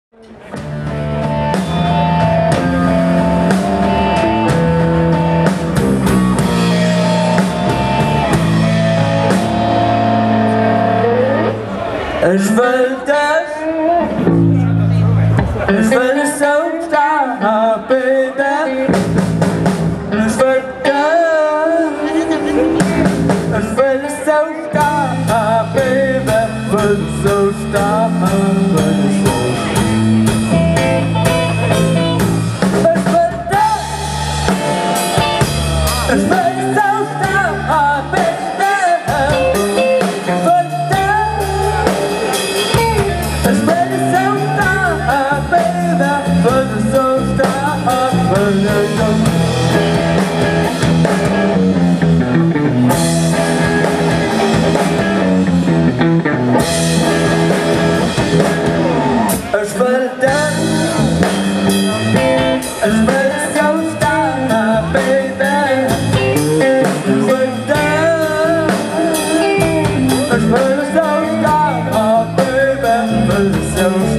Ech wëll dech, ech wëll dech sou stark, Baby. Ech wëll dech, ech wëll dech sou stark, Baby. Wëll dech sou stark, wëll dech sou. Ech wëll dech, ech wëll dech sou stark, Baby. Ech wëll dech, ech wëll dech sou stark, Baby. Wëll dech sou stark, wëll dech sou. Ech wëll dech, ech wëll dech sou stark, Baby. Ech wëll dech, ech wëll dech sou stark, Baby. Wëll dech sou.